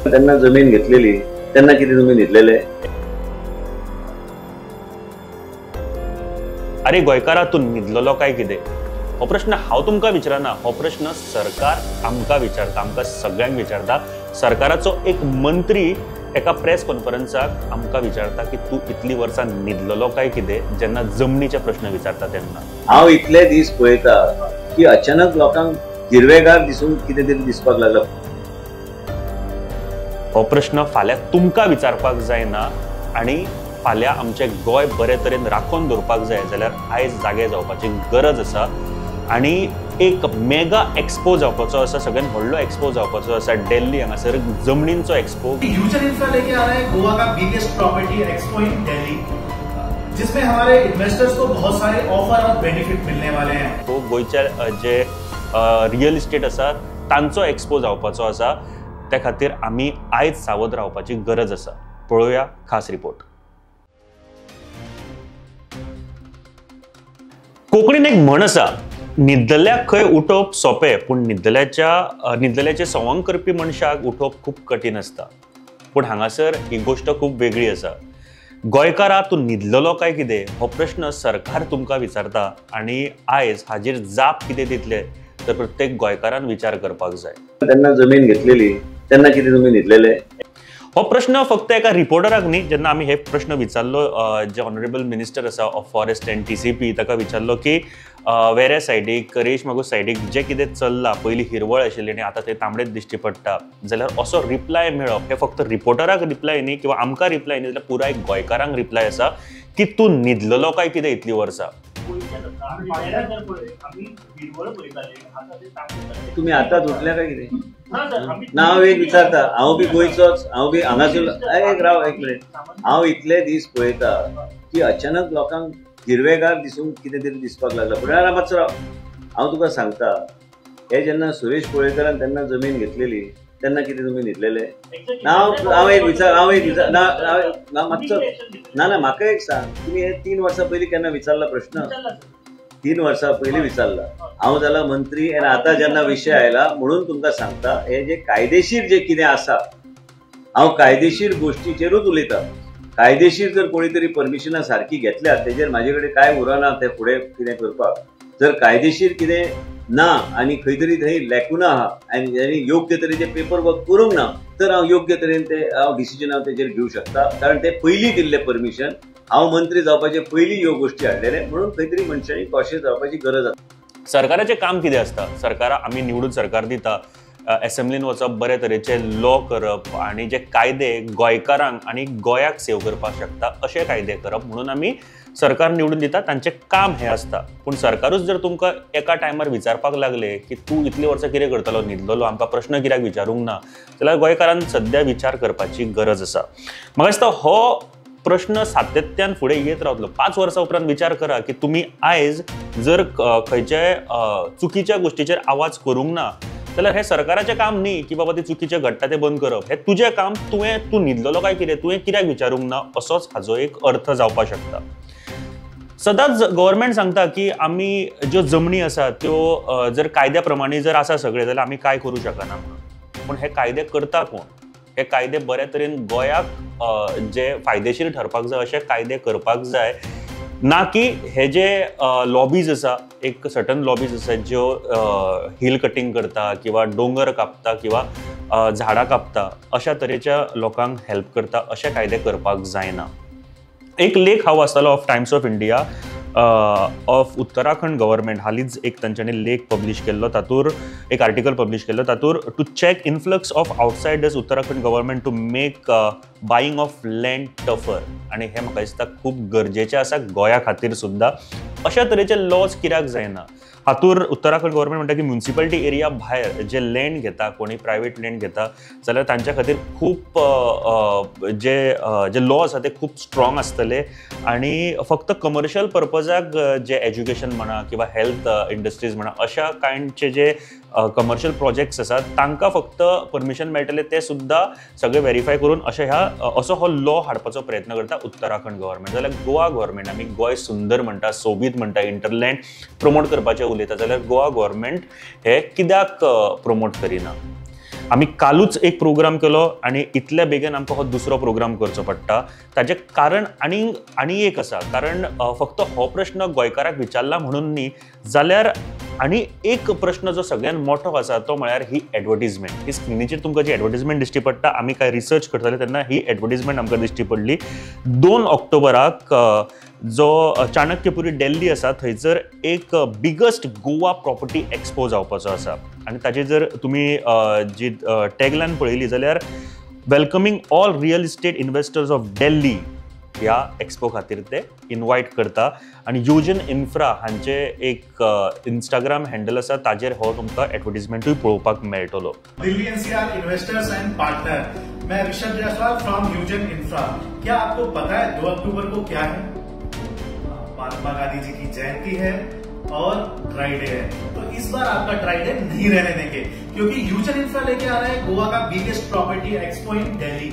त्यांना जमीन घेतलेली त्यांना किती तुम्ही न्हिदलेले? अरे गोंयकारा, तूं न्हिदलेलो काय कितें? हो प्रश्न हांव तुमकां विचारना, हो प्रश्न सरकार आमकां विचारता, आमकां सगळ्यांक विचारता. सरकाराचो एक मंत्री एका प्रेस कॉन्फरन्साक आमकां विचारता की तूं इतली वर्सां न्हिदलेलो काय कितें, जेन्ना जमनीचे प्रश्न विचारता तेन्ना. हांव इतले दीस पळयता की अचानक लोकांक हिरवेगार दिसून कितें तरी दिसपाक लागला. हो प्रश्न फाल्यां तुमकां विचारपाक जायना आनी फाल्यां आमचें गोंय बरे तरेन राखून दवरपाक जाय जाल्यार आयज जागे जावपाची गरज आसा. आनी एक मेगा एक्सपो जावपाचो आसा, सगळ्यात व्हडलो एक्सपो जावपाचो आसा दिल्ली हांगासर, जमनींचो एक्सपो. फ्यूचर इंफ्रा लेके आ रहा है गोवा का biggest property expo in Delhi, जिसमें हमारे इन्वेस्टर्स को बहुत सारे ऑफर और बेनिफिट मिलने वाले हैं. तो गोंयच्या जे रियल इस्टेट आसा तांचो एक्सपो जावपाचो आसा, त्या खातीर आमी आयज सावध रावपाची गरज आसा. पळोवया खास रिपोर्ट. कोंकणीन एक म्हण आसा, न्हिदल्याक खंय उठोवप सोंपें, पूण न्हिदल्याचें सवंग करपी मनशाक उठोवप खूब कठीण आसता. पूण हांगासर ही गोश्ट खूब वेगळी आसा. गोंयकारा, तूं न्हिदलेलो काय कितें हो प्रश्न सरकार तुमकां विचारता आनी आयज हाजेर जाप कितें दितले तर प्रत्येक गोंयकारान विचार करपाक जाय. त्यांना जमीन घेतलेली त्यांना कितें तुमी न्हिदलेले? हो प्रश्न फक्त एका रिपोर्टराक न्ही, जेन्ना आमी हे प्रश्न विचारलो जे ऑनरेबल मिनिस्टर आसा ऑफ फॉरेस्ट एंड TCP ताका विचारलो की वेऱ्या सायडीक, रेश मागूस सायडीक जें कितें चल्लां, पयलीं हिरवळ आशिल्ली आनी आतां थंय तांबडेच दिश्टी पडटा, जाल्यार असो रिप्लाय मेळप हे फक्त रिपोर्टराक रिप्लाय न्ही किंवा आमकां रिप्लाय न्ही, जाल्यार पुराय गोंयकारांक रिप्लाय आसा की तूं न्हिदलेलो काय कितें इतलीं वर्सां. तुम्ही आतांच उठल्या काय कितें? ना, हांव एक विचारता, हांव बी गोंयचोच, हांव बी हांगासर. एक राव एक मिनट. हांव इतले दीस पळयता की अचानक लोकांक हिरवेगार दिसून कितें तरी दिसपाक लागला. पूण मातसो राव, हांव तुका सांगता, हे जेन्ना सुरेश पळेकरान तेन्ना जमीन घेतलेली तेन्ना कितें तुमी न्हिदलेले? ना, हांव एक विचार, हांव एक विचार, ना मातसो, ना ना म्हाका एक सांग, तुमी हे 3 वर्सां पयलीं केन्ना विचारला प्रश्न? 3 वर्सां पयलीं विचारला. हांव जाला मंत्री आनी आतां जेन्ना विशय आयला म्हणून तुमकां सांगता, हे जे कायदेशीर जे कितें आसा, हांव कायदेशीर गोश्टीचेरूच उलयतां. कायदेशीर जर कोणी तरी परमिशनां सारकी घेतल्या तेजेर म्हाजे कडेन कांय उरना तें फुडें कितें करपाक. जर कायदेशीर कितें ना आनी खंय तरी थंय लॅकुना आहा आनी योग्य तरेचे पेपर वर्क करूंक ना तर हांव योग्य तरेन ते हांव डिसिजन हांव तेजेर घेवंक शकता. कारण ते पयलीं दिल्लें परमिशन, हांव मंत्री जावपाचे पयलीं ह्यो गोश्टी हाडलेले, म्हणून खंय तरी मनशांनी कॉशियस जावपाची गरज आसा. सरकाराचें काम कितें आसता? सरकारा आमी निवडून सरकार दिता, एसेंब्लीन वचप, बरे तरेचे लॉ करप आनी जे कायदे गोंयकारांक आनी गोंयाक सेव करपाक शकता अशे कायदे करप, म्हणून आमी सरकार निवडून दिता, तांचें काम हें आसता. पूण सरकारूच जर तुमकां एका टायमार विचारपाक लागले की तूं इतलीं वर्सां कितें करतलो, न्हिदलेलो, आमकां प्रश्न कित्याक विचारूंक ना, जाल्यार गोंयकारान सद्या विचार करपाची गरज आसा. म्हाका दिसता हो प्रश्न सातत्यान फुडें येत रावतलो. 5 वर्सां उपरांत विचार करा की तुमी आयज जर खंयच्याय चुकीच्या गोश्टीचेर आवाज करूंक ना जाल्यार हें सरकाराचें काम न्ही की बाबा तें चुकीचें घडटा तें बंद करप, हें तुजें काम. तुवें तूं न्हिदलेलो काय कितें, तुवें कित्याक विचारूंक ना, असोच हाजो एक अर्थ जावपाक शकता. सदांच गव्हर्मेंट सांगता की आमी ज्यो जमनी आसा त्यो जर कायद्या प्रमाणे जर आसा सगळें जाल्यार आमी कांय करूं शकना म्हणून. पूण हे कायदे करता कोण? हे कायदे बऱ्या तरेन गोंयाक जे फायदेशीर ठरपाक जाय अशे कायदे करपाक जाय, ना की हे जे लॉबीज आसा, एक सर्टन लॉबीज आसा ज्यो हिल कटिंग करता किंवा दोंगर कापता किंवा झाडां कापता, अशा तरेच्या लोकांक हेल्प करता अशे कायदे करपाक जायना. एक लेख हांव वाचतालो of Times of India of Uttarakhand government, हालींच एक तांच्यांनी लेख पब्लिश केल्लो, तातूर एक आर्टिकल पब्लिश केल्लो, तातूर to check influx of outsiders Uttarakhand government to make buying of land tougher. आनी हें म्हाका दिसता खूब गरजेचें आसा गोंया खातीर सुद्दां. अशा तरेचे लॉज कित्याक जायना? हातूर उत्तराखंड गव्हर्मेंट म्हणटा की म्युनिसिपालिटी एरिया भायर जे लँड घेता, कोणी प्रायवेट लँड घेता जाल्यार तांच्या खातीर खूब जे जे लॉ आसा ते खूब स्ट्रॉंग आसतले आनी फक्त कमर्शियल पर्पजाक जे एज्युकेशन म्हणा किंवा हेल्थ इंडस्ट्रीज म्हणा अशा कायंडचे जे कमर्शियल प्रोजेक्ट्स आसात तांकां फक्त परमिशन मेळटलें, ते सुद्दां सगळें वेरीफाय करून अशें ह्या असो हो लॉ हाडपाचो प्रयत्न करता उत्तराखंड गव्हर्मेंट. जाल्यार गोवा गव्हर्मेंट, आमी गोंय सुंदर म्हणटा, सोबीत म्हणटा, इंटरलँड प्रमोट करपाचें उलयता, जाल्यार गोवा गव्हर्मेंट हे कित्याक प्रमोट करिना? आमी कालूच एक प्रोग्राम केलो आनी इतल्या बेगीन आमकां हो दुसरो प्रोग्राम करचो पडटा. ताचें कारण आनी आनी एक आसा, कारण फक्त हो प्रश्न गोंयकाराक विचारला म्हणून न्ही, जाल्यार आनी एक प्रश्न जो सगळ्यात मोठो आसा तो म्हळ्यार ही एडवर्टीजमेंट. ही स्क्रिनीचेर तुमकां जी एडवर्टीजमेंट दिश्टी पडटा, आमी काय रिसर्च करताले तेन्ना ही एडवर्टीजमेंट आमकां दिश्टी पडली. 2 ऑक्टोबराक जो चाणक्यपुरी दिल्ली आसा थंयसर एक बिगस्ट गोवा प्रॉपर्टी एक्सपो जावपाचो आसा आनी ताचेर जर तुमी जी टॅगलायन पळयली जाल्यार welcoming all real estate investors of Delhi ह्या एक्सपो खातीर ते इनवायट करता. आनी युजन इन्फ्रा हांचे एक इंस्टाग्राम हँडल आसा, ताजेर हो तुमकां एडवर्टीजमेंटूय पळोवपाक मेळटलो. Delhi NCR investors and partner, मैं ऋषभ जायसवाल फ्रॉम यूजन इंफ्रा. क्या आपको पता है 2 अक्टूबर को क्या है? महात्मा गांधी जी की जयंती है और ड्राई डे है। तो इस बार आपका ड्राई डे नहीं रहने देंगे, क्योंकि यूजन इंफ्रा लेके आ रहा है गोवा का biggest property expo in Delhi,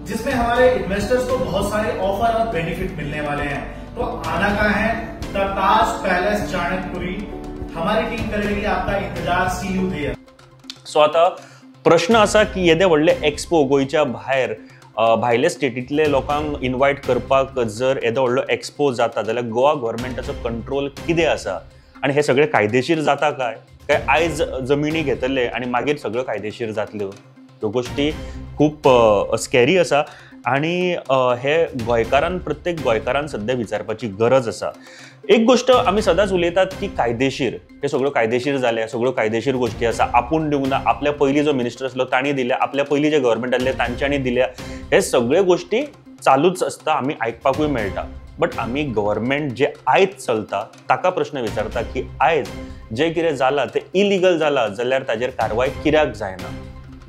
जिसमें हमारे इन्वेस्टर्स को बहुत सारे ऑफर और बेनिफिट मिलने वाले हैं। तो आना कहाँ है? The Taj palace Chanakyapuri. हमारी टीम करेगी आपका इंतजार. See you there. सो आता प्रश्न आसा की येदे व्हडले एक्सपो गोंयच्या भायर भायले स्टेटींतले लोकांक इनवायट करपाक जर येदो व्हडलो एक्सपो जाता जाल्यार गोवा गव्हर्मेंटाचो कंट्रोल कितें आसा आनी हे सगळे कायदेशीर जाता काय, काय आयज जमिनी घेतले आनी मागीर सगळ्यो कायदेशीर जातल्यो? ह्यो गोश्टी खूब स्कॅरी आसा आनी हे गोंयकारान, प्रत्येक गोंयकारान सद्या विचारपाची गरज आसा. एक गोश्ट आमी सदांच उलयतात की कायदेशीर, हे सगळ्यो कायदेशीर जाले, सगळ्यो कायदेशीर गोश्टी आसा, आपूण दिवंक ना, आपल्या पयलीं जो मिनिस्टर आसलो तांणी दिल्या, आपल्या पयलीं जे गव्हर्मेंट आसले तांच्यांनी दिल्या, हे सगळे गोश्टी चालूच आसता, आमी आयकपाकूय मेळटा. बट आमी गव्हर्मेंट जे आयज चलता ताका प्रश्न विचारता की आयज जें कितें जालां तें इलिगल जालां जाल्यार ताजेर कारवाय कित्याक जायना?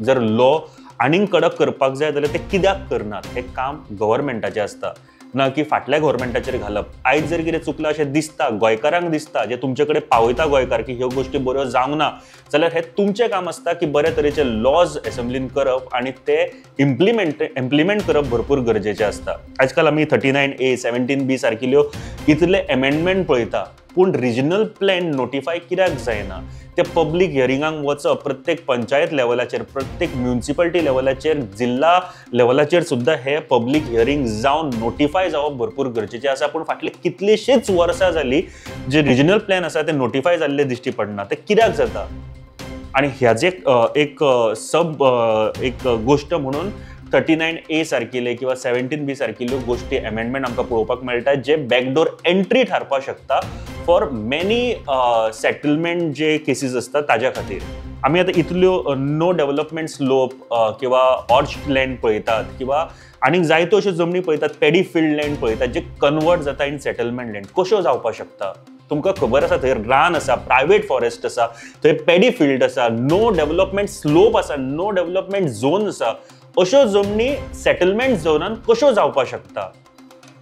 जर लॉ आनीक कडक करपाक जाय जाल्यार ते कित्याक करनात? हें काम गव्हर्मेंटाचें आसता, ना की फाटल्या गव्हर्मेंटाचेर घालप. आयज जर कितें चुकलां अशें दिसता, गोंयकारांक दिसता, जे तुमचे कडेन पावयता गोंयकार की ह्यो गोश्टी बऱ्यो जावंक ना, जाल्यार हें तुमचें काम आसता की बरे तरेचे लॉज एसेंब्लीन करप आनी ते इम्प्लिमेंट करप भरपूर गरजेचें आसता. आजकाल आमी 39A 17B सारकिल्यो इतले एमेंडमेंट पळयता, पूण रिजनल प्लॅन नोटिफाय कित्याक जायना? ते पब्लीक हियरिंगांक वचप, प्रत्येक पंचायत लेवलाचेर, प्रत्येक म्युनिसिपालिटी लेवलाचेर, जिल्हा लेवलाचेर सुद्दां हे पब्लीक हियरिंग जावन नोटिफाय जावप भरपूर गरजेचें आसा. पूण फाटली कितलीशींच वर्सां जाली जे रिजनल प्लॅन आसा ते नोटिफाय जाल्ले दिश्टी पडना. ते कित्याक जाता? आनी ह्याचे एक सब एक गोश्ट म्हणून 39A सारकिले किंवा 17B सारकिल्यो गोश्टी एमेंडमेंट आमकां पळोवपाक मेळटा, जे बॅकडोर एंट्री थारपाक शकता for many settlement J cases आसता ताज्या खातीर. आमी आतां इतल्यो नो डेव्हलपमेंट स्लोप किंवा ऑर्च लँड पळयतात किंवा आनीक जायत्यो अश्यो जमनी पळयतात, पेडी फिल्ड लँड पळयतात जे कन्वर्ट जाता इन सेटलमेंट लँड. कश्यो जावपाक शकता? तुमकां खबर आसा थंय रान आसा, प्रायवेट फॉरेस्ट आसा, थंय पेडी फिल्ड आसा, नो डेव्हलपमेंट स्लोप आसा, नो डेव्हलपमेंट झोन आसा, अश्यो जमनी सेटलमेंट झोनान कश्यो जावपाक शकता?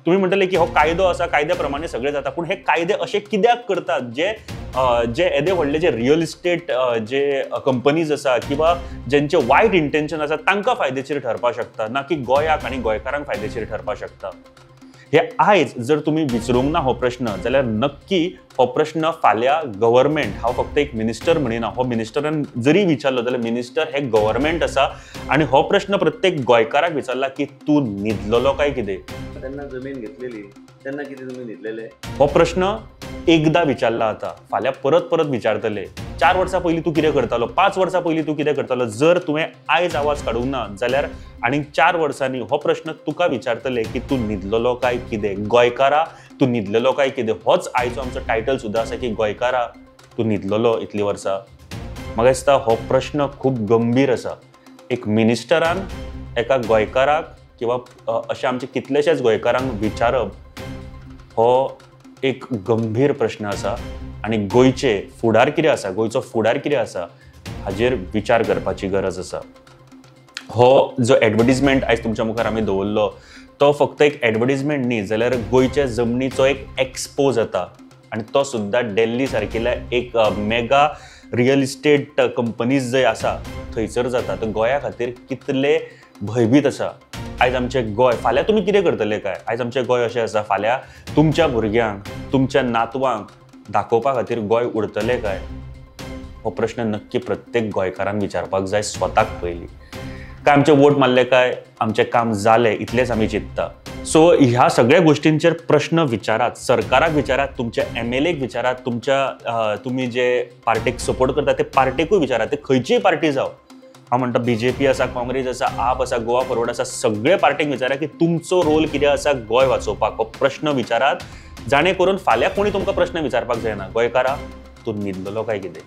तुमी म्हणटले की हो कायदो आसा, कायद्या प्रमाणे सगळें जाता, पूण हे कायदे अशे कित्याक करतात जे जे येदे व्हडले जे रियल इस्टेट जे कंपनीज आसा किंवा जेंचे वायट इंटेन्शन आसा तांकां फायदेशीर ठरपाक शकता, ना की गोंयाक आनी गोंयकारांक फायदेशीर ठरपाक शकता. हे आयज जर तुमी विचारूंक ना हो प्रश्न जाल्यार नक्की हो प्रश्न फाल्यां गव्हर्मेंट, हांव फक्त एक मिनिस्टर म्हणिना, हो मिनिस्टरान जरी विचारलो जाल्यार मिनिस्टर हे गव्हर्मेंट आसा आनी हो प्रश्न प्रत्येक गोंयकाराक विचारला की तूं न्हिदलेलो काय कितें? तेन्ना जमीन घेतलेली तेन्ना कितें तुमी न्हिदलेले? हो प्रश्न एकदां विचारला आतां, फाल्यां परत परत विचारतले. 4 वर्सां पयलीं तूं कितें करतालो, 5 वर्सां पयलीं तूं कितें करतालो? जर तुवें आयज आवाज काडूंक ना जाल्यार आनीक 4 वर्सांनी हो प्रश्न तुका विचारतले की तूं न्हिदलेलो काय कितें? गोंयकारा तूं न्हिदलेलो काय कितें? होच आयचो आमचो टायटल सुद्दां आसा की गोंयकारा तूं न्हिदलेलो इतलीं वर्सां. म्हाका दिसता हो प्रश्न खूब गंभीर आसा. एक मिनिस्टरान एका गोंयकाराक किंवा अशें आमचे कितलेशेच गोंयकारांक विचारप हो एक गंभीर प्रश्न आसा आनी गोंयचे फुडार कितें आसा, गोंयचो फुडार कितें आसा हाजेर विचार करपाची गरज आसा. हो जो एडवर्टीजमेंट आयज तुमच्या मुखार आमी दवरलो तो फक्त एक एडवर्टीजमेंट न्ही, जाल्यार गोंयच्या जमनीचो एक एक्सपो जाता आनी तो सुद्दां दिल्ली सारकिल्या एक मेगा रियल इस्टेट कंपनीज जंय आसा थंयसर जाता. तर गोंया खातीर कितले भंयभीत आसा आयज आमचें गोंय. फाल्यां तुमी कितें करतले काय? आयज आमचें गोंय अशें आसा, फाल्यां तुमच्या भुरग्यांक, तुमच्या नातवांक दाखोवपा खातीर गोंय उरतलें काय? हो प्रश्न नक्की प्रत्येक गोंयकारान विचारपाक जाय स्वताक पयलीं. काय आमचे वोट मारले काय आमचें काम जालें इतलेंच आमी चिंतता. सो ह्या सगळ्या गोष्टींचेर प्रश्न विचारात, सरकाराक विचारात, तुमच्या MLA विचारात, तुमच्या तुमी जे पार्टीक सपोर्ट करता ते पार्टीकूय विचारात, ते खंयचीय पार्टी जावं. हांव म्हणटा BJP आसा, काँग्रेस आसा, आप आसा, गोवा फॉरवर्ड आसा, सगळे पार्टीक विचारा की तुमचो रोल कितें आसा गोंय वाचोवपाक. हो प्रश्न विचारात जाणे करून फाल्यां कोणी तुमकां प्रश्न विचारपाक जायना, गोंयकारा तूं न्हिदलेलो काय कितें.